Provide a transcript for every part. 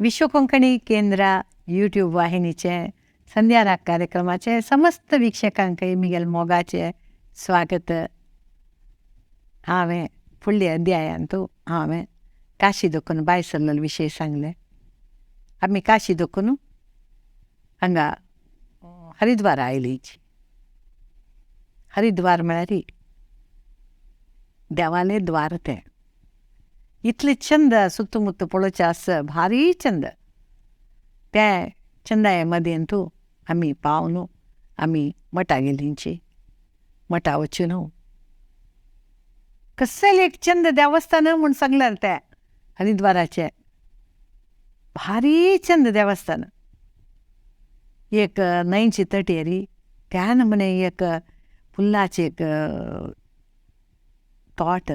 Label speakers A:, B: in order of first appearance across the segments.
A: विश्व कोंकणी केंद्र यूट्यूब वाहिनीचे संध्या राग कार्यक्रमाचे समस्त वीक्षकांक मिगेल मोगाचे स्वागत. हांवें फुडल्या अध्यायांतू हांवें काशी दोखून भायर सरलेलो विशय सांगले. आमी काशी दोखून हांगा हरिद्वार आयली. हरिद्वार म्हळ्यार देवालें द्वार. तें इतलें चंद सुत्तुमुत्तु पळोवचें आसा, भारी चंद. त्या चंदाये मदेन तूं आमी पावन आमी मठा गेलींची. मठा वचून कसलें एक चंद देवस्थान म्हूण सांगल्यार तें हरिद्वाराचें भारी चंद देवस्थान. एक न्हंयची तटेर त्या नमुने एक फुलाचें एक तोट,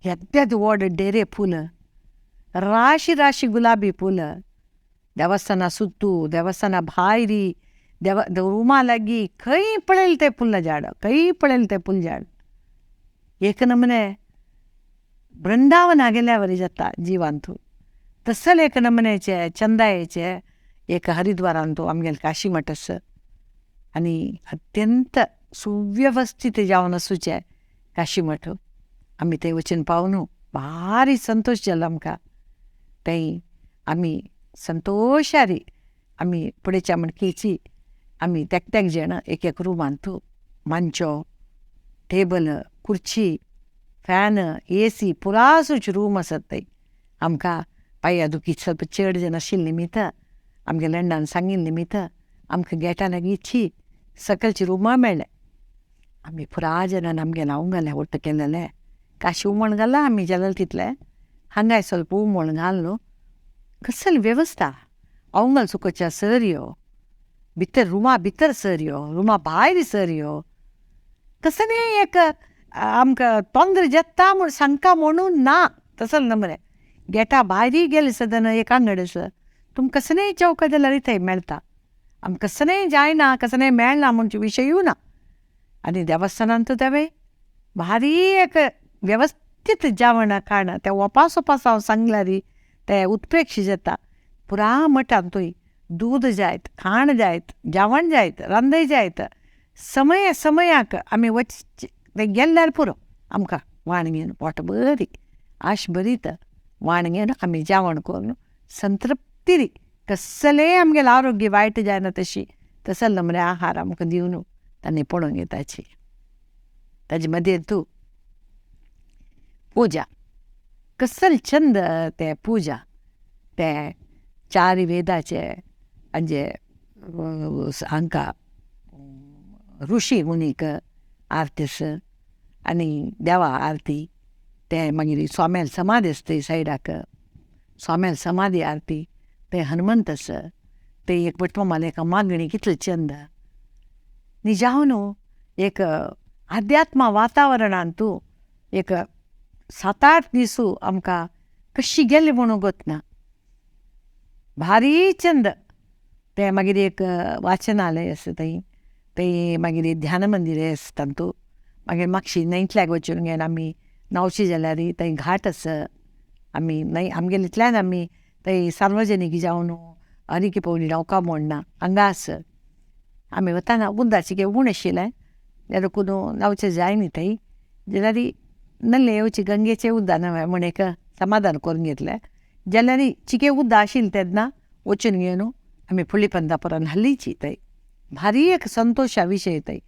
A: येद्दें व्हड डेरे फूल, राशी राशी गुलाबी फूल. देवस्थाना सुत्तू, देवस्थाना भायरी, देव रुमा लागीं खंय पळयलें तें फुलां झाड, खंय पळयलें तें फूल झाड. एक नमुने वृंदावना गेल्या वरी जाता जिवांतू. तसलें एक नमुनेचें चंदायेचें एक हरिद्वारांतू आमगेलें काशी मठ आसा. आनी अत्यंत सुव्यवस्थीत जावन आसूचें काशी मठ. आमी थंय वचून पावून भारी संतोश जालो आमकां. थंय आमी संतोशारी आमी फुडेच्या म्हणकीची आमी तेक जाण एक एक रुमांत मांचो, टेबल, खुर्ची, फॅन, एसी पुरासूच रूम आसात थंय. आमकां पांया दुखी ಸ್ವಲ್ಪ चड जण आशिल्ले निमित्त आमगे लंडान सांगिल्ले निमित्त आमकां गेटा लागींची सकलची रुमां मेळ्ळे. आमी पुरा जाणान आमगे लावूंक घालें वट्ट केलेलें काशी हुमण घालां आमी जालें तितलें हांगाय ಸ್ವಲ್ಪ हुमण घाल न्हू. कसली वेवस्था, अवंगल सुकोवच्या सरयो भितर, रुमा भितर सरयो, रुमा भायर सरयो. कसलें एक आमकां तोंदर जाता म्हूण सांगता म्हणून ना तसलें नमरे. गेटा भायरूय गेले सदन एक आंगड आसा, तुमकां कसलेंय चौका जाल्यार थंय मेळटा. आमकां कसलेंय जायना, कसलेंय मेळना म्हणचे विशयूय ना. आनी देवस्थानांत तें भारी एक वेवस्थीत जेवण खाण, तें ओपास ओपास हांव सांगल्यार तें उत्प्रेक्ष जाता. पुरा मठांतूय दूद जायत, खाण जायत, जेवण जायत, रांदय जायत, समय समयाक आमी वच तें गेल्यार पुरो आमकां वाण घेवन पोट बरी आश भरीत वाण घेवन आमी जेवण करून संतृप्ती, कसलेंय आमगेलें आरोग्य वायट जायना तशी तसलो नमरे आहार आमकां दिवन तांणी पळोवन घेताची. ताजे मदीं तूं पुजा कसल छंद, ते पुजा ते चार वेदाचे म्हणजे हांकां ऋषी मुनीक आरतीस आनी देवा आरती, ते मागीर स्वाम्याल समाधी आसता थंय सायडाक, स्वाम्याल समाधी आरती, ते हनुमंत आसा, ते एक भटमामालें एका मागणी कितलें चंद. निजाव न्हू एक आध्यात्म वातावरणांत एक 7-8 दीस आमकां कशी गेले म्हणून गोतना, भारी चंद. तें मागीर एक वाचनालय आसा थंय, थंय मागीर ध्यान मंदिर आसा तातूंत. मागीर मातशी न्हंयतल्याक वचून घेवन आमी न्हांवची जाल्यार थंय घाट आसा. आमी न्हंय आमगेले इतल्यान आमी थंय सार्वजनीक जावन हरिकी पवनी न्हांवका म्हणना हांगा आसा. आमी वतना उदकाचें कितें उण आशिल्लें देखून न्हांवचें जाय न्ही थंय, जाल्यार नल्ले येवचे गंगेचें उदक न्हय म्हूण एक समाधान करून घेतलें. जाल्यार चिके उदक आशिल्लें तेन्ना वचून घेवन आमी फुडली पंदा परत न्हालीची थंय. भारी एक संतोशा विशय थंय.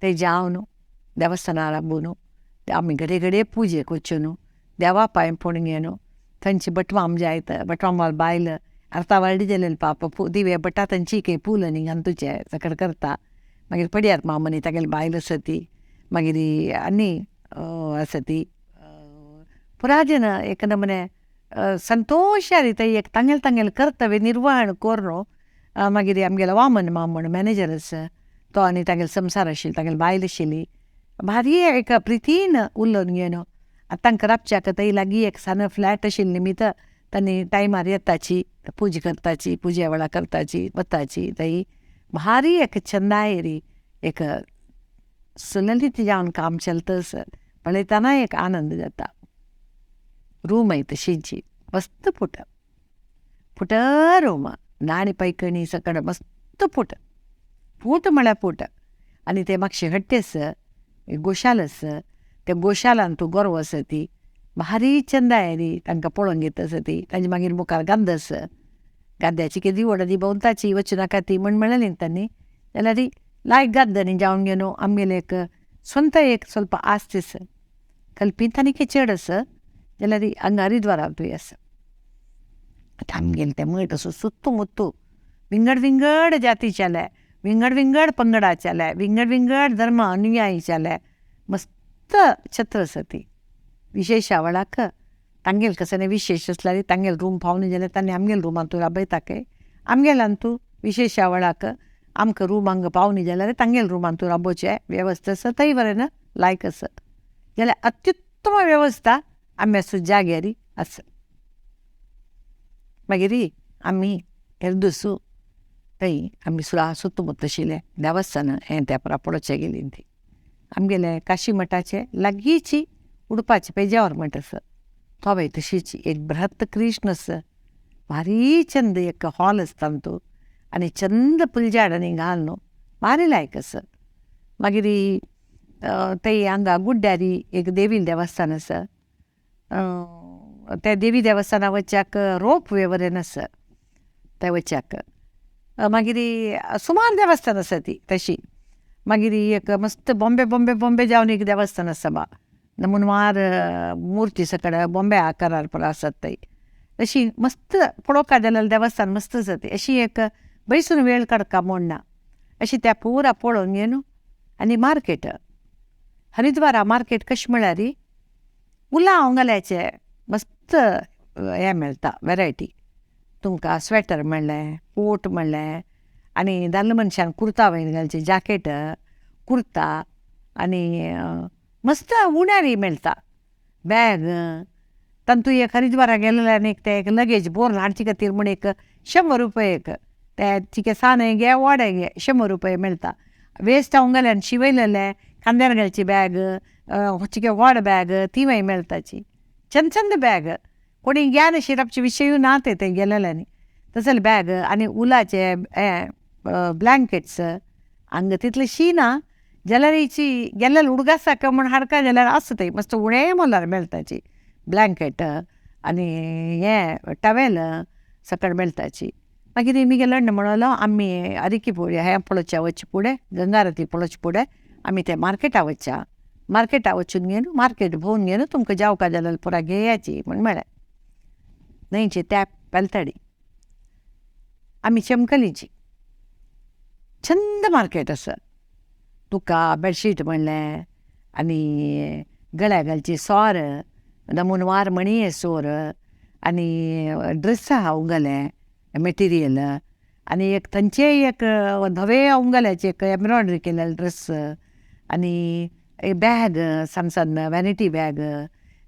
A: थंय जावन देवस्थानार राबून आमी घडये घडये पुजेक वचून देवा पांय पडून घेवन थंयची भटमाम जायत, भटमामाल बायल आर्ता वाडी जालेली पाप दिवे भटा थंयची काही फूल न्ही घालतुचे सगळें करता. मागीर पडियार मामनी तागेली बायल आसा ती, मागीर आनी आसा ती पुरा जन एक नमुने संतोशारी थंय एक तांगेलें तांगेलें कर्तव्य निर्वहण करून. मागीर आमगेलो वामन माम म्हूण मॅनेजर आसा तो आनी तागेलो संवसार आशिल्लो, तागेली बायल आशिल्ली, भारी एक प्रितीन उलोवन घेवन. आतां तांकां राबच्याक थंय लागीं एक सान फ्लॅट आशिल्लें निमित्त तांणी टायमार येताची, पुजा करताची, पुजे वेळार करताची वताची थंय. भारी एक चंदायरी एक सुललित जावन काम चलता आसा, पळयतना एक आनंद जाता. रूमय तशींची मस्त फुट. फुट रूम नाणी पैकणी सकड मस्त फूट फूट म्हळ्यार फूट. आनी ते मातशे हट्टे आसा, गोशाल आसा, त्या गोशालान तूं गोरवां आसा ती भारी चंदाय री तांकां पळोवन घेत आसा ती. तांचे मागीर मुखार गाद्द आसा, गाद्याची केदी व्हड ती भोंवताची वचूं नाका ती म्हण म्हणलेली तांणी जाल्यार ती लायक गाद्द न्ही जावन घेवन आमगेले एक स्वंत एक स्वल्प आस्त आसा कल्पित आनी चड आसा जाल्यार हांगा हरिद्वारांतूय आसा. आतां आमगेलें तें मठ असो सुत्तू मुत्तू विंगड विंगड जातीच्याले, विंगड विंगड पंगडाच्याले, विंगड विंगड धर्म अनुयायीच्याले मस्त छत्र आसा ती. विशेश वेळाक तांगेल कसलें विशेश आसल्यार तांगेल रूम पावना जाल्यार तांणी आमगेल रुमांतू राबयता काय आमगेल्यान तूं विशेश वेळाक आमकां रूम हांगा पावना जाल्यार तांगेल रुमांतू राबोवचें वेवस्था आसा थंय बरें ना लायक आसा जाल्यार अत्युत्तम वेवस्था आमी आसूं जाग्यार आसा. मागीर आमी हेर थंय आमी सुरा सुत्तुमुत्तू आशिल्लें देवस्थान हें तें पळोवचें गेलीं ती. आमगेले काशी मठाचे लागींची उडपाचें पेजावर मठ आसा तोवूय तशीच एक बृहत कृष्ण आसा भारी चंद एक हॉल आसता तातूंत आनी चंद फुलझाडांनी घाल न्हू भारी लायक आसा. मागीर थंय हांगा गुड्ड्यारी एक देवी देवस्थान आसा, त्या देवी देवस्थाना वचच्याक रोप वे वरेन आसा थंय वचच्याक. मागीर सुमार देवस्थान आसा ती तशी. मागीर एक मस्त बॉम्बे बॉम्बे बॉम्बे जावन एक देवस्थान आसा बा नमुनवार मुर्ती सकड बॉम्बे आकारार पुरो आसात थंय. अशी मस्त पळोवपाक जाल्यार देवस्थान मस्त आसा ती. अशी एक बैसून वेळ काडका म्हूण ना अशी त्या पुरा पळोवन घेवन. आनी मार्केट हरिद्वारा मार्केट कशें म्हळ्यार उला हांगाल्याचे मस्त हें मेळटा वेरायटी. तुमकां स्वेटर म्हणलें, कोट म्हणलें, आनी दादले मनशान कुर्ता वयर घालचें जॅकेट, कुर्ता आनी मस्त उण्यारी मेळटा. बॅग तातूंत एक हरिद्वारा गेलेल्यान एक तें एक लगेज बोर हाडचे खातीर म्हूण एक 100 रुपये एक ते चिके सान घे व्हड घे 100 रुपये मेळटा. वेस्ट हांगाल्यान शिवयलेले खांद्यार घालची बॅग, चिके व्हड बॅग तिवूय मेळटाची. चंद चंद बॅग कोणी ज्ञान शिरपचे विशयूय ना ते थंय गेलेल्यांनी तसले बॅग. आनी उलाचे हें ब्लँकेट्स हांगा तितले शी ना जाल्यार गेल्ले उडगासाक म्हूण हाडका जाल्यार आसा थंय मस्त उणें मोलार मेळटाची ब्लँकेट आनी हें टवेल सकयल मेळटाची. मागीर मिगेलो अण्ण म्हणलो आमी हरिकी पळोवया हें पळोवच्या वचचे फुडें गंगारती पळोवचे फुडें आमी ते मार्केटा वचच्या, मार्केटा वचून घेवन मार्केट भोंवन घेवन तुमकां जेवका जाल्यार पुरा घेयाची म्हूण म्हळें. न्हंयचे त्या पेलतडी आमी चमकलीची चंद मार्केट आसा. तुका बेडशीट म्हणलें आनी गळ्या घालची सोर, नमुनवार मणये सोर आनी ड्रेस आहा उंगले मटेरियल आनी एक थंयचे एक धवे उंगल्याचे एक एम्ब्रॉयडरी केलेले ड्रेस आनी बॅग सान सान वॅनिटी बॅग,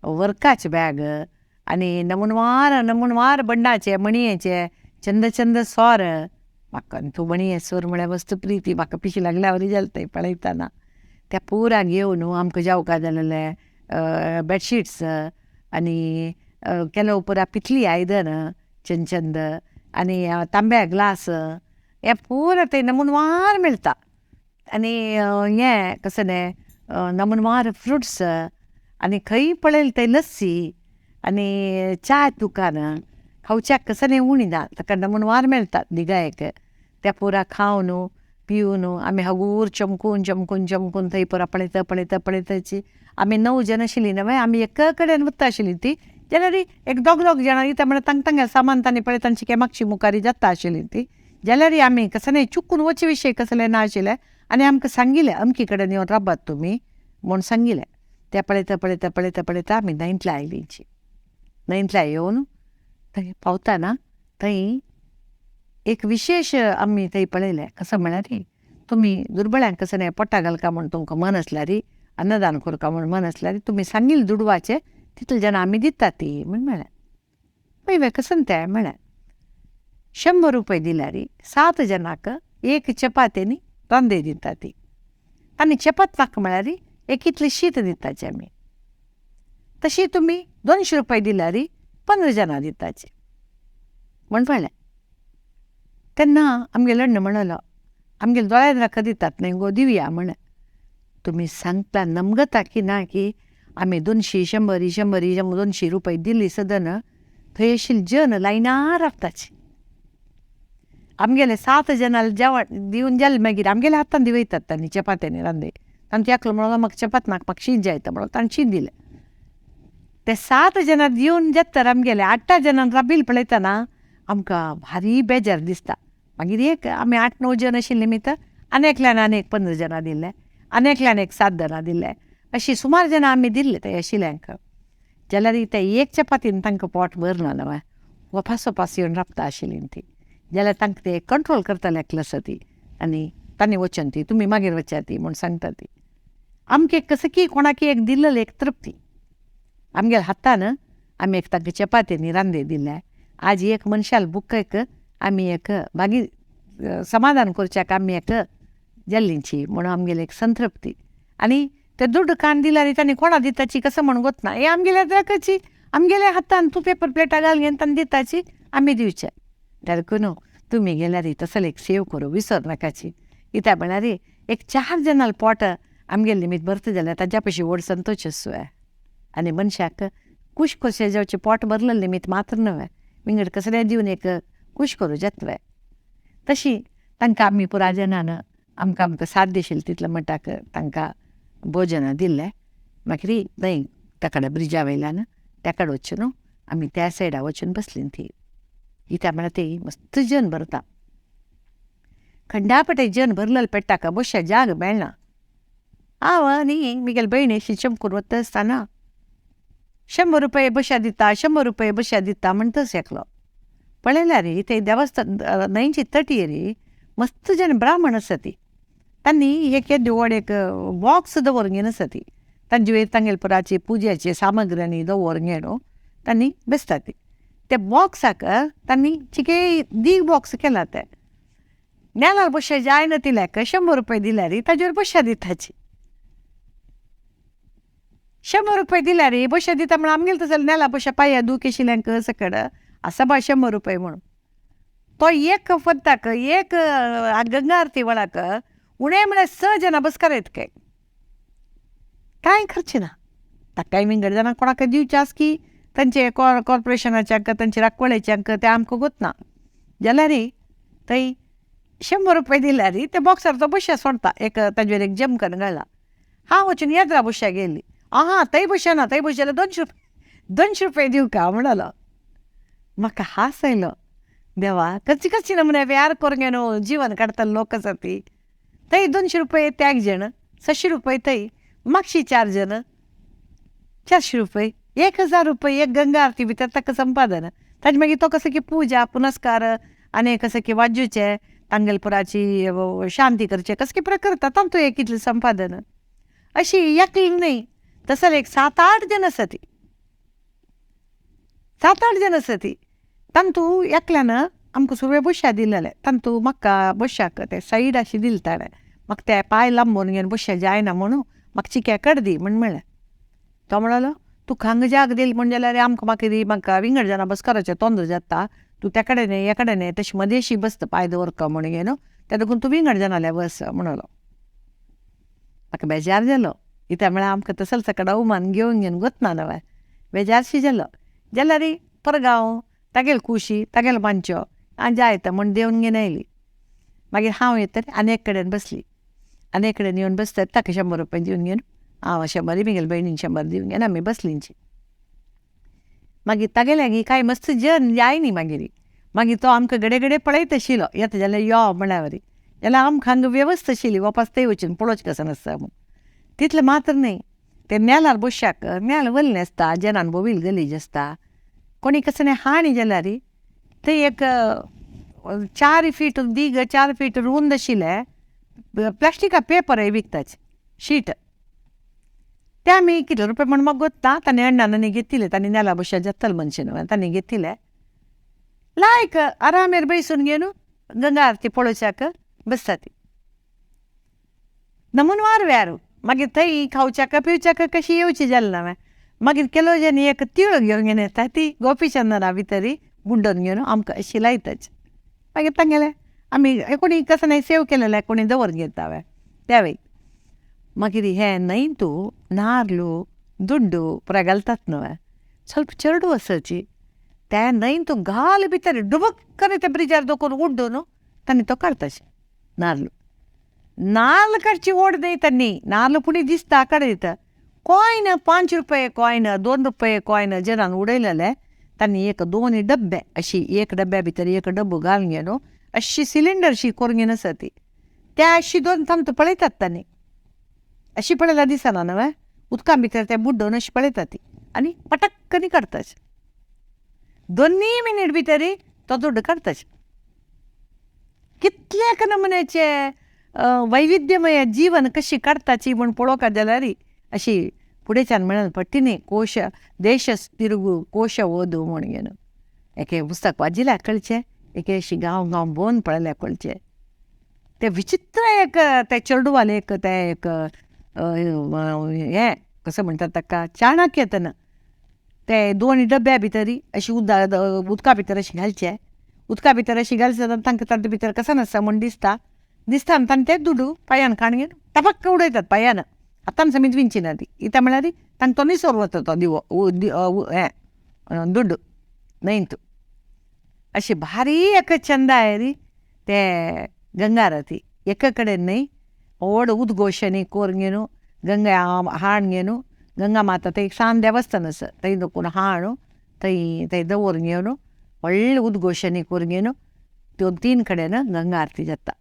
A: वर्काचे बॅग आनी नमुनवार नमुनवार बण्णाचे मणयेचे चंद चंद सोर. म्हाका तूं मणये सोर म्हळ्यार मस्त प्रिती म्हाका पिशी लागल्या वरी जालें थंय पळयतना. त्या पुरा घेवन आमकां जेवका जालेले बेडशीट्स आनी केलो पुरा पितली आयदन चंद चंद आनी तांब्या ग्लास हें पुरा थंय नमुनवार मेळटा. आनी हें कसलें नमुनवार फ्रुट्स आनी खंय पळयलें थंय लस्सी आनी च्या दुकान खावच्याक कसलें उणी ना ताका नमुनवार मेळटा दिगायक. त्या पुरा खावन पिवन आमी हगूर चमकून चमकून चमकून थंय पुरा पळयता पळयता पळयताची आमी 9 जाण आशिल्लीं न्हय आमी एक कडेन वता आशिल्लीं ती जाल्यार एक दोग दोग जाणां वयता म्हणल्यार तांकां तांगेलें सामान तांणी पळयता तांची मातशी मुखार जाता आशिल्ली ती. जाल्यार आमी कसलें चुकून वचे विशय कसलें ना आशिल्लें आनी आमकां सांगिल्लें अमकी कडेन येवन राबात तुमी म्हूण सांगिल्लें. तें पळयता पळयता पळयता पळयता आमी न्हंयतल्या आयलींची. न्हंयतल्या येवन थंय पावतना थंय एक विशेश आमी थंय पळयलें. कसो म्हळ्यार तुमी दुर्बळ्यांक कसलें पोटा घालका म्हूण तुमकां मन आसल्यार अन्नदान करका म्हूण मन आसल्यार तुमी सांगिल्लें दुडवाचें तितले जाणां आमी दितात ती म्हूण म्हळें. पळय कसं तें म्हळें 100 रुपये दिल्यार 7 जाणांक एक चपाती आनी रांदे दिता ती. आनी चपात नाका म्हळ्यार एक इतलें शीत दिताचे आमी. तशी तुमी 200 रुपये दिल्यार 15 जाणां दिताचे. म्हण म्हणलें. तेन्ना आमगेलो अण्णा म्हणलो आमगेले दोळ्यान राखत दितात न्हय गो दिवया म्हणलें. तुमी सांगता नमगता की ना की आमी 200 100 100 200 रुपये दिली सदन थंय आशिल्ले जन लायनार रावताची. आमगेले 7 जाणां जेवण दिवन जालें मागीर आमगेल्या हातान दिवयतात तांणी चपात्यांनी रांदे. तांचो एकलो म्हणलो म्हाका चपात नाका म्हाका शीत जाय म्हणून ताणें शीत दिलें. ते 7 जाणां दिवन जाता आमगेले 8 जाणां बील पळयतना आमकां भारी बेजार दिसता. मागीर एक आमी 8-9 जण आशिल्ले निमित्त आनी एकल्यान आनी एक 15 जाणां दिल्ले आनी एकल्यान एक 7 जाणां दिल्ले अशी सुमार जाणां आमी दिल्ले ते आशिल्ल्यांक. जाल्यार ते एक चपातीन तांकां पोट भरना न्हय वपास वपास येवन राबता आशिल्लीं ती. जाल्यार तांकां ते कंट्रोल करताले एकलो आसा ती आनी तांणी वचन ती तुमी मागीर वचा ती म्हूण सांगता ती. आमकां एक कसं की कोणाक एक दिल्लें एक तृप्ती. आमगेल्या हातान आमी एक तांकां चपात्यांनी रांदे दिल्ले. आज एक मनशाल बुकाक आमी एक मागीर समाधान करच्याक आमी एक जाल्लीची म्हणून आमगेली एक संतृप्ती. आनी ते दुड्ड कान दिल्यार तांणी कोणा दिताची कसं म्हण गोतना हे आमगेल्या राखाची आमगेल्या हातान तूं पेपर प्लेटा घाल घेवन तांणी दिताची आमी दिवचे. देखून तुमी गेल्यार तसले एक सेव करूं विसर नाकाची. कित्याक म्हळ्यार एक 4 जाणां पोट आमगेले निमित्त भरता जाल्यार ताज्या पशी व्हड संतोश आसूं. आनी मनशाक खूश कशें जावचें पोट भरलें निमित्त मात्र न्हय विंगड कसलें दिवन एक खूश करूं जातलें. तशी तांकां आमी पुरा जाणान आमकां आमकां साध्य आशिल्लें तितलें मटाक तांकां भोजन दिल्लें. मागीर थंय त्या कडेन ब्रिजा वयल्यान त्या कडेन वचून आमी त्या सायडा वचून बसलीं ती. कित्याक म्हळ्यार ती मस्त जन भरता खंडापटे जन भरलेले पेट्टाका बसच्या जाग मेळना. हांव आनी म्हगेली भयण अशी चमकून वता आसतना 100 रुपये बशा दिता 100 रुपये बशा दिता म्हणटच एकलो. पळयल्यार रे ते देवस्थान न्हंयची तटीर मस्त जन ब्राह्मण आसा ती. तांणी एक येद्दें व्हड एक बॉक्स दवरून घेवन आसा ती. तांचे वयर तांगेले पुराची पुजेची सामग्री आनी दवरून घेवन तांणी बेसता ती. त्या बॉक्साक तांणी चिके दीग बॉक्स केला ते नेलार बशे जायना तिल्याक 100 रुपये दिल्यार ताजेर बशा दिताची. 100 रुपये दिल्यार बशा दिता म्हणून आमगेले तसले नेला बशा पांया दूख आशिल्ल्यांक सकड आसा बा 100 रुपये म्हणून. तो एक फत्ताक एक गंगा आरती वेळाक उणें म्हळ्यार 6 जाणां बसकार येत काय कांय खर्च ना. ताकाय विंगड जाणां कोणाक दिवचें आस की तांचे कॉर्पोरेशनाचे अंक तांचे राखवळेचे अंक ते आमकां गोतना. जाल्यार थंय 100 रुपये दिल्यार ते बॉक्सार तो बशा सोडटा एक ताजेर एक जमकन घाला. हांव वचून येद्रा बशा गेली आहा थंय बशा ना थंय बशे जाल्यार 200 रुपये दिवं का म्हणलो. म्हाका हांस आयलो देवा कच्ची कच्ची नमुने व्यार करून घेवन जीवन काडटले लोक आसा ती. थंय 200 रुपये त्याग जण 600 रुपये थंय मागशी 4 जण 400 रुपये 1000 रुपये एक गंगा आरती भितर ताका संपादन. ताजे मागीर तो कसो की पुजा पुनस्कार आनी कसं की वाजूचें तांगेलपुराची शांती करचें कसं की प्रकरता तांतूं एक कितलें संपादन. अशी एकली न्हय तसले एक 7-8 जण आसा ती 7-8 जण आसा ती. तांतूं एकल्यान आमकां सुवे बशा दिलेले तांतूं म्हाका बशाक ते सायड अशी दिले ताणें म्हाका ते पांय लांबोवन घेवन बशा जायना म्हणून म्हाका चिक्या कड दी म्हण म्हणलें. तो म्हणलो तुका हांगा जाग दिली म्हण जाल्यार आमकां मागीर म्हाका विंगड जाणां बसकाराचें तोंड जाता तूं त्या कडेन ह्या कडेन तशें मदेशी बसता पांय दवरका म्हण घेवन त्या देखून तूं विंगड जाणां बस म्हणलो. म्हाका बेजार जालो कित्याक म्हळ्यार आमकां तसलो सकड अवमान घेवन घेवन गोतना न्हय बेजारशी जालो. जाल्यार परगांव तागेले कुशी तागेलो मानचो आनी जायता म्हण देवन घेवन आयली. मागीर हांव येतरी आनी एक कडेन बसली आनी एक कडेन येवन बसता ताका 100 रुपये दिवन घेवन हांव 100 म्हगेले भयणीन 100 दिवन घेवन आमी बसलींची. मागीर तागेले कांय मस्त जन जाय न्ही मागीर मागीर तो आमकां घडये घडये पळयत आशिल्लो येता जाल्यार यो म्हळ्यार वरी जाल्यार आमकां हांगा वेवस्था आशिल्ली वापस थंय वचून पळोवचें कसो नासता म्हूण. तितलें मात्र न्हय ते नेलार बशाक नेल वल्लें आसता जनान भोंविल्ली गलीज आसता कोणी कसलें हाणी जाल्यार थंय एक 4 फीट दीग 4 फीट रूंद आशिल्लें प्लास्टिका पेपर विकताचे शीट ते आमी कितले रुपया म्हण म्हाका गोत्ता तांणी अण्णान घेतिल्ले तांणी नेला बशा जातले मनशान तांणी घेतिल्ले लायक आरामेर बैसून घेवन गंगा आरती पळोवच्याक बसता ती. नमुनवार व्यार मागीर थंय खावच्याक पिवच्याक कशी येवची जालें ना. मागीर केलो जन एक तिळ घेवन घेवन येता ती गोपीचंदना भितरी बुड्डोवन घेवन आमकां अशी लायताची. मागीर तांगेले आमी कोणी कसो न्हय सेव केलेले कोणी दवर घेता त्यावेळी. मागीर हें न्हंय तूं नार्लू दुड्डू पुरा घालतात न्हय, ಸ್ವಲ್ಪ चेडू आसाची ते न्हंय तूं घाल भितर डुबक करी ते ब्रिजार दवरून उड्डून तांणी तो काडताशें नार्ल. नार्ल काडची ओड न्हय तांणी, नार्ल पुणी दिसता काडयता. कॉयन 5 रुपये कॉयन 2 रुपये कॉयन जनान उडयलेले तांणी एक 2 डब्बे अशी एक डब्या भितर एक डब्बो घालून घेवन अशी सिलिंडरशी करून घेवन आसा ती त्या अशी दोन तांतू पळयतात तांणी. अशी पळयल्यार दिसना न्हय, उदका भितर ते बुड्डोवन अशी पळयतात ती आनी पटक्कनी काडटात. 2 मिनीट भितर तो दुड्ड काडटात. कितल्या नमुन्याचे वैविध्यमय जीवन कशी काडटाची म्हूण पळोवपाक जाल्यार अशी फुडेंच्यान म्हणून पट्टी न्ही कोश देश तिरुगू कोश ओदू म्हूण घेवन एके पुस्तक वाचिल्यार कळचें, एके अशी गांव गांव भोंवन पळयल्यार कळचें. तें विचित्र एक ते चेडवालें एक तें एक हें कसं म्हणटात ताका चाणक्य तेन्ना ते 2 डब्या भितर अशी उदका भितर अशें घालचें, उदका भितर अशें घालचें जाल्यार तांकां तांचे भितर कसो नासता म्हूण दिसता दिसता आनी तांणी ते दुडू पांयान काण घेवन टपक्क उडयतात पांयान, हातान समेत विंचिना ती इता म्हळ्यार तांकां तो निसर वता तो दिवो हें दुड्डू न्हंयंत. अशी भारी एक चंद आहे ते गंगा आरती एका कडेन न्हय व्हड उद्घोशणी करून घेवन गंगा हाण घेवन गंगा माता थंय एक सान देवस्थान आसा थंय दखून हाण थंय थंय दवरून घेवन व्हडलें उद्घोशणी करून घेवन त्यो 3 कडेन गंगा आरती जाता.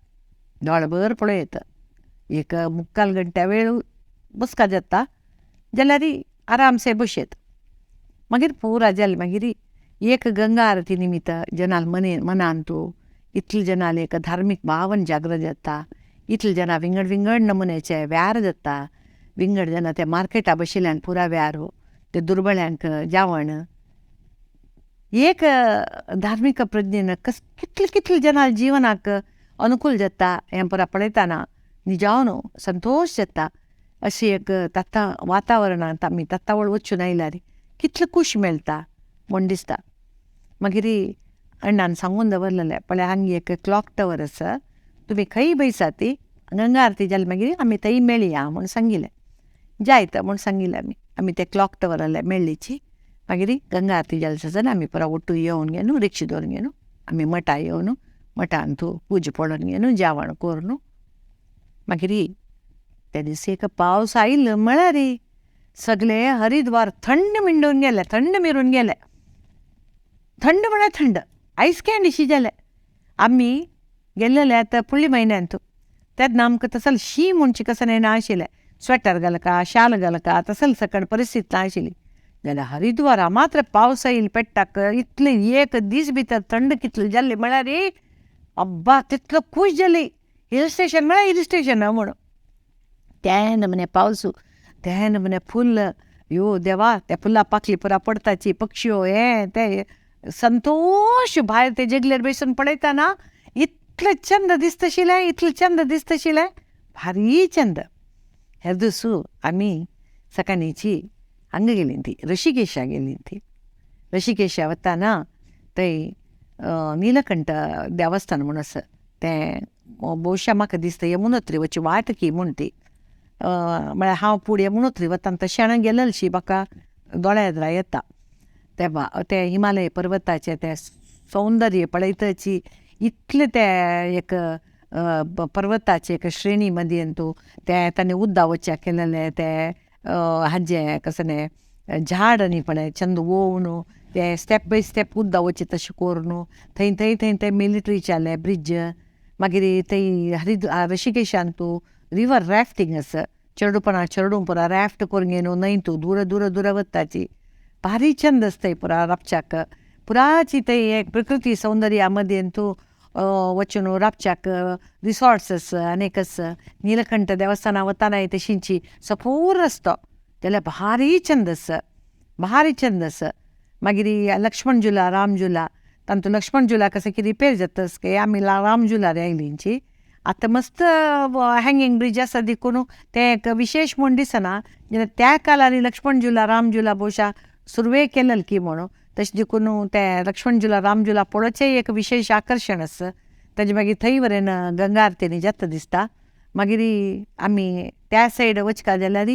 A: दोळभर पळोवं येता. एक मुक्काल घंट्या वेळ बसका जाता जाल्यार आरामसे बशेत. मागीर पुरा जालें मागीर एक गंगा आरती निमित्त जनाल मने मनांतू इतले जनाल एक धार्मीक भावन जागृत जाता, इतले जाणां विंगड विंगड नमुन्याचे व्यार जाता, विंगड जाणां ते मार्केटा बशिल्ल्यान पुरा व्यार ते दुर्बळ्यांक जेवण एक धार्मीक प्रज्ञेन कस कितले कितले जाणां जिवनाक अनुकूल जाता हें पुरा पळयतना निजावन संतोश जाता. अशी एक तत्ता वातावरणांत आमी तत्तावळ वचून आयल्यार कितलें खूश मेळटा म्हूण दिसता. मागीर अण्णान सांगून दवरलेलें पळय हांगा एक क्लॉक टावर आसा, तुमी खंय बैसा ती गंगा आरती जाली मागीर आमी थंय मेळया म्हूण सांगिल्लें, जायत म्हूण सांगिल्लें. आमी आमी ते क्लॉक टावराले मेळ्ळीची. मागीर गंगा आरती जाली जाल्यार आमी पुरा ಒಟ್ಟು येवन घेवन रिक्षा दवरून घेवन आमी मठा येवन मठान तूं पुजा पळोवन घेवन जेवण करून मागीर त्या दिसा एक पावस आयलो म्हळ्यार सगळे हरिद्वार थंड मिंडून गेले, थंड मिरून गेले, थंड म्हळ्यार थंड आयस कँडीशी जालें. आमी गेल्लेले आतां फुडल्या म्हयन्यांत तेन्ना आमकां तसले शीं म्हणचे कसलें ना आशिल्लें, स्वेटर घालका शाल घालका तसले सकड परिस्थिती ना आशिल्ली. जाल्यार हरिद्वारा मात्र पावस येयलो पेट्टाक इतले एक दीस भितर थंड कितले जाल्ले म्हळ्यार अब्बा तितलो खूश जाली. हिल स्टेशन म्हळ्यार हिल स्टेशन म्हणून त्या नमुने पावस त्या नमुने फुल्ल यो देवा त्या फुलां पाखली पुरा पडताची पक्षयो हें ते संतोश भायर ते जगलेर बसून पळयतना इतलें चंद दिसताशिल्लें, इतलें चंद दिसताशिल्लें, भारी चंद. हे दिसू आमी सकाळींची हांगा गेलीं ती ऋषिकेशा गेलीं ती. ऋषिकेशा वतना थंय नीलकंठ देवस्थान म्हूण आसा तें भोवशा म्हाका दिसता यमुनोत्री वची वाट की म्हूण ती म्हळ्यार हांव फुडें यमुनोत्री वतना तशें हांवें गेल्लेशी म्हाका दोळ्या येद्रा येता. तेवा ते हिमालय पर्वताचें तें सौंदर्य पळयतची इतलें तें एक पर्वताचे एक श्रेणी मदीं तूं तें ताणें उद्दा वच्या केलेलें तें हाजें कसलें झाड न्ही पळय चंद वोवन ते स्टेप बाय स्टेप उद्दा वचचे तशें करून थंय थंय थंय थंय मिलिट्रीच्याले ब्रिज. मागीर थंय हरिद्वार ऋषिकेशान तूं रिवर राफ्टिंग आसा, चेडूपणा चेडूं पुरा राफ्ट करून घेवन न्हंय तूं दूर दूर दूर वताची भारी चंद आसता पुरा रापच्याक पुराची थंय एक प्रकृती सौंदर्या मदीं तूं वचून रापच्याक रिसॉर्ट्स आसा अनेक आसा. नीलकंठ देवस्थाना वतना तशींची सपूर रस्तो जाल्यार भारी चंद आसा, भारी चंद आसा. मागीर लक्ष्मण झुला राम झुला तांतूं लक्ष्मण झुला कसं की रिपेर जाता की आमी राम झुलार आयलींची आतां मस्त हँगिंग ब्रिज आसा देखून तें एक विशेश म्हूण दिसना. जाल्यार त्या काळार लक्ष्मण झुला राम झुला भोवशा सुरवेक केलेलो की म्हणून तशें देखून तें लक्ष्मण झुला राम झुला पळोवचें एक विशेश आकर्शण आसा. ताजे मागीर थंय वरेन गंगा आरती जाता दिसता. मागीर आमी त्या सायड वचका जाल्यार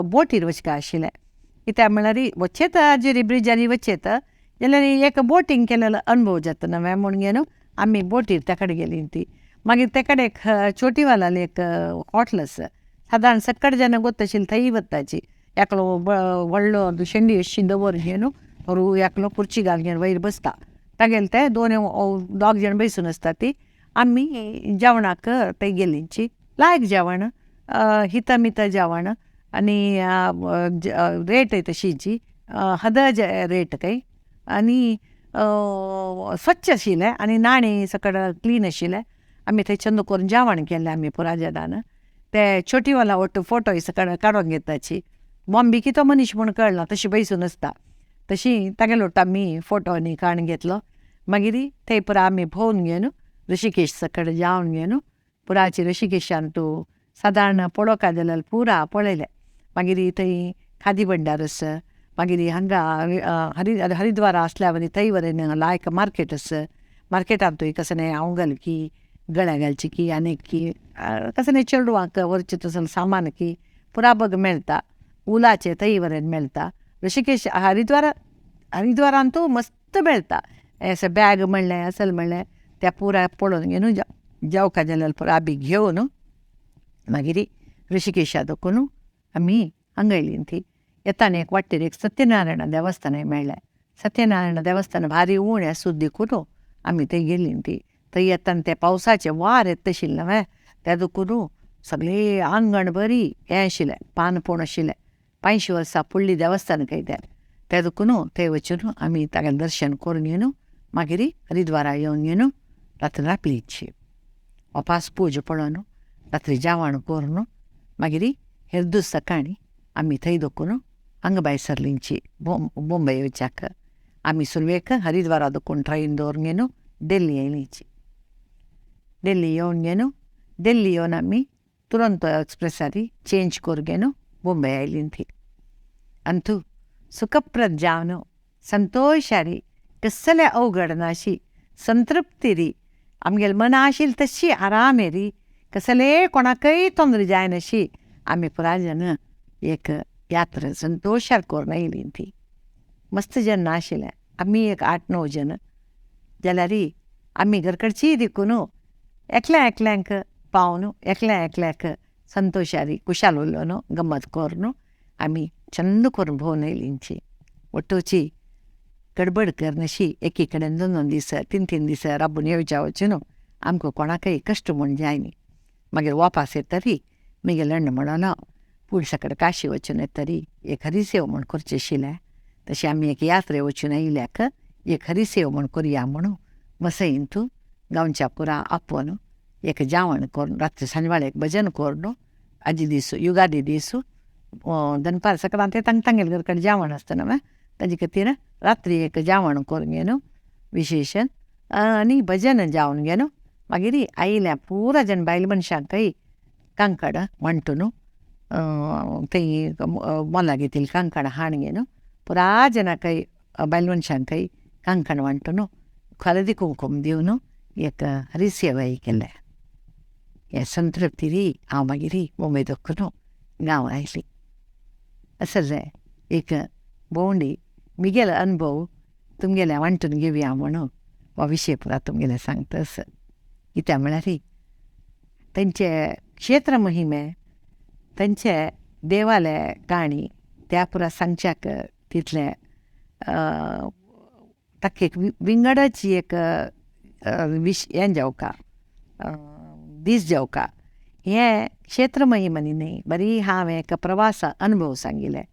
A: बोटीर वचका आशिल्लें. कित्याक म्हळ्यार वचेत हाजेर ब्रिजार वचेत जाल्यार एक बोटींग केलेलो अनुभव जाता नवें म्हूण घेवन आमी बोटीर त्या कडेन गेलीं ती. मागीर ते कडेन एक चोटीवालालें एक हॉटल आसा. सादारण सक्कड जाणां गोत आशिल्लीं थंय वताची. एकलो व्हडलो शेंडी अशी दवर घेवन एकलो खुर्ची घालून घेवन वयर बसता. तागेले ते दोन दोग जाण बैसून आसता ती. आमी जेवणाक थंय गेलींची. लायक जेवण, हितमित जेवण आनी रेटय तशीची हदज रेट खंय आनी स्वच्छ आशिल्लें आनी नाणीं सकड क्लीन आशिल्लें. आमी थंय चंद करून जेवण केलें आमी पुरा जाणान. ते छोटीवाला वट्ट फोटो सकड काडून घेताची. बॉम्बे कितो मनीस म्हूण कळना तशी बैसून आसता. तशी तागेलो वट्ट आमी फोटो आनी काडून घेतलो. मागीर थंय पुरा आमी भोंवन घेवन ऋषिकेश सकड जावन घेवन पुराची ऋषिकेशान तूं सादारण पळोवंक जाल्यार पुरा पळयलें. मागीर थंय खादी भंडार आसा. मागीर हांगा हरिद्वारा आसल्या वरी थंय वरेन लायक मार्केट आसा. मार्केटांत तुवें कसलें आंवगल की गळ्या घालची की आनी की कसलें चेडवांक व्हरचें तसलें सामान की पुरा बग मेळटा. उलाचें थंय वरेन मेळटा. ऋषिकेश हरिद्वारा हरिद्वारांतू मस्त मेळटा. अशें बॅग म्हणलें असल म्हणलें तें पुरा पळोवन घेवन जेवका जाल्यार पुरा बी घेवन मागीर ऋषिकेशा दाखोवन आमी हांगा येयलीं ती. येताना एक वाटेर एक सत्यनारायण देवस्थानय मेळ्ळें. सत्यनारायण देवस्थान भारी उणें आसूं देखून आमी थंय गेलीं ती. थंय येताना तें पावसाचें वार येता आशिल्लें न्हय तें देखून सगळें आंगण बरी हें आशिल्लें पानपोण आशिल्लें. 500 वर्सां फुडलीं देवस्थान खंय तें. तें देखून थंय वचून आमी तागेलें दर्शन करून घेवन मागीर हरिद्वारा येवन घेवन रात्री रापलीची. वापास पूजा पळोवन रात्री जेवण करून मागीर हेर दीस सकाळीं आमी थंय दखून हांगा भायर सरलींची बोंबय वच्याक. आमी सुरवेक हरिद्वारा दखून ट्रेन दवरून घेवन दिल्ली येयलींची. दिल्ली येवन घेवन दिल्ली येवन आमी तुरंतो एक्सप्रेसारी चेंज करून घेवन बोंबय आयलीं थी. अंतू सुखप्रद जावन संतोशारी कसलें अवघड नाशी संतृप्ती री आमगेले मना आशिल्ली तशी आरामेरी कसलेय कोणाकय तोंदर जायनाशी आमी पुरा जाण एक यात्रा संतोशार करून येयलीं ती. मस्त जन आशिल्लें. आमी एक 8-9 जण जाल्यार आमी घरकडची देखून एकल्या एकल्यांक पावन एकल्या एकल्याक संतोशारी कुशाल उलोवन गम्मत करून आमी चंद करून भोंवन येयलींची. वट्टोची गडबड करनाशी एकी कडेन 2-2 दीस 3-3 दीस राबून येवच्या वचून आमकां कोणाकय कश्ट म्हूण जायनी. मागीर वापास येतरी मागीर लंड म्हणलो पुलिसा कडेन काशी वचून येतरी एक हरिसेव म्हूण करचें आशिल्लें. तशें आमी एक यात्रे वचून आयिल्ल्याक एक हरिसेव म्हूण करुया म्हणून वसईंत गांवच्या पुरा आपोवन एक जेवण करून रात्री सांजवाळे एक भजन करून आजी दीस युगादी दीस दनपार सकाळ ते तांग तांगेले घर कडेन जेवण आसता न्हय ताजे खातीर रात्री एक जेवण करून घेवन विशेश आनी भजन जावन घेवन मागीर आयिल्ल्या पुरा जण बायल मनशांकय कांकण वांटून थंय मोला घेतिल्ली कांकणां हाडून घेवन पुरा जाणांकय बायल मनशांकय कांकण वांटून हळदी कुंकूम दिवन एक हरिसेवाय केलें. हे संतृप्ती री हांव मागीर मुंबय दखून गांव आयली. असलें एक भोंवडी मिगेलो अनुभव तुमगेल्या वांटून घेवया म्हणून हो विशय पुरा तुमगेले सांगता असो. कित्याक म्हळ्यार तेंचे क्षेत्र महिमे तेंचे देवाले काणी त्या पुरा सांगच्याक तितलें ताका एक विंगडाची एक विश हें जावका दीस जावका. हें क्षेत्र महिमानी न्हय बरी हांवें एक प्रवास अनुभव सांगिल्लें.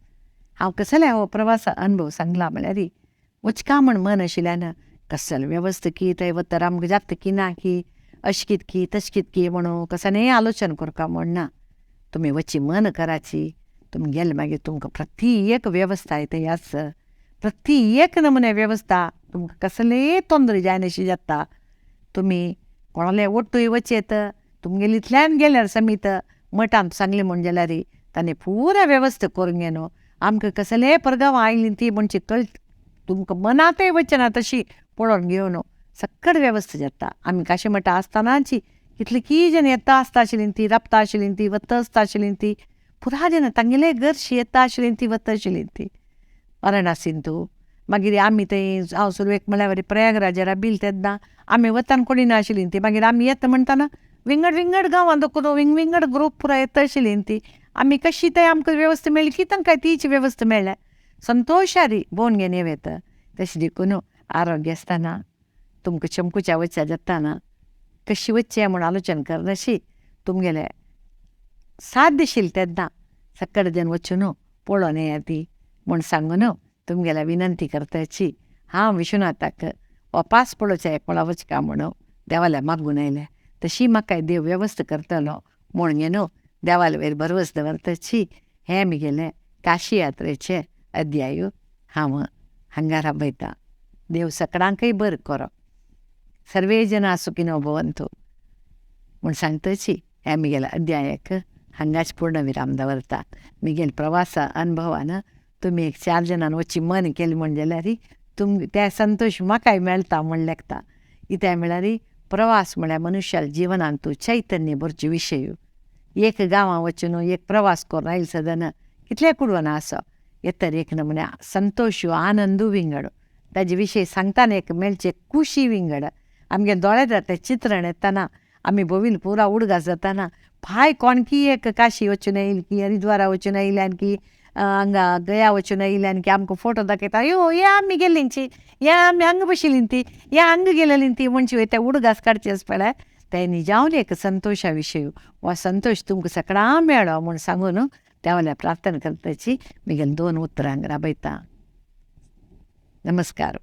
A: हांव कसले हो प्रवास अनुभव सांगला म्हळ्यार वचका म्हण मन आशिल्ल्यान कसले वेवस्था की थंय वतर आमकां जाता की ना की अशें कित की तशें कित की म्हणून कसलेंय आलोचन करपा म्हण ना. तुमी वची मन कराची तुमी गेले मागीर तुमकां प्रति एक वेवस्था थंय आसा. प्रति एक नमुने वेवस्था तुमकां कसलेय तोंदर जायनाशी जाता. तुमी कोणाले ओट्टूय वचेत तुमगेले इतल्यान गेल्यार समीत मठांत सांगलें म्हूण जाल्यार ताणें पुरा वेवस्था करून घेवन आमकां कसलेय परगांव आयली ती म्हणचे तुमकां मनांतय वचना तशी पळोवन घेवन सक्कड वेवस्था जाता. आमी काशी मठा आसतनाची कितली जण येता आसता आशिल्लीं ती राबता आशिल्लीं ती वता आसता आशिल्लीं ती पुरा जण तांगेले घरशी येता आशिल्लीं ती वता आशिल्लीं ती वाराणासींतू. मागीर आमी थंय हांव सुरवेक म्हळ्यार प्रयागराजा राबिल तेन्ना आमी वतान कोणी नाशिल्लीं ती. मागीर आमी येता म्हणटना विंगड विंगड गांवांत करून विंग विंगड ग्रूप पुरा येता आशिल्लीं ती. आमी कशी थंय आमकां वेवस्था मेळ्ळी की तांकां तीच वेवस्था मेळ्ळ्या संतोशारी भोंवन घेवन येता. तशें देखून आरोग्य आसतना तुमकां चमकुच्या वचच्या जाताना कशी वचचें म्हूण आलोचन करनाशी तुमगेले साध्यशील तेन्ना सक्कड जन वचून पळोवन येया ती म्हूण सांगून तुमगेल्या विनंती करताची. हांव विश्वनाथाक वापास पळोवच्या एक पळा वचका म्हणून देवाल्या मागून आयलें. तशी म्हाका देव वेवस्था करतलो म्हूण घेवन देवाले वयर भरवस दवरताची. हें म्हगेलें काशी यात्रेचें अध्याय हांव हांगा राबयतां. देव सगळ्यांकय बरें करो. सर्वे जना सुखिनो भवन्तु म्हूण सांगताची ह्या म्हगेल्या अध्यायाक हांगाच पूर्णविराम दवरता. म्हगेल्या प्रवासा अनुभवान तुमी एक चार जाणान वचची मन केलें म्हूण जाल्यार तुम ते संतोश म्हाकाय मेळटा म्हूण लेखता. कित्याक म्हळ्यार प्रवास म्हळ्यार मनुष्याल्या जिवनांत चैतन्य भरचे विशय. एक गांवां वचून एक प्रवास करून आयले सदन कितले कुडवण आसा येतर एक नमुन्या संतोश आनंदू विंगड ताजे विशय सांगतना एक मेळचे खुशी विंगड. आमगे दोळे जाता चित्रण येतना आमी भोंविल पुरा उडगास जाताना पांय कोणकी एक काशी वचून येयली की हरिद्वारा वचून येयल्यान की हांगा गया वचून येयल्यान की आमकां फोटो दाखयता, यो हे आमी गेल्लींची, हे आमी हांगा बशिल्लीं ती, हे हांगा गेलेलीं ती म्हणची ते उडगास काडचे पळय ते निजावन एक संतोशा विशय. हो संतोश तुमकां सगळ्यांक मेळो म्हूण सांगून देवाल्या प्रार्थना करताची म्हगेलीं दोन उतरां हांगा राबयता. नमस्कार.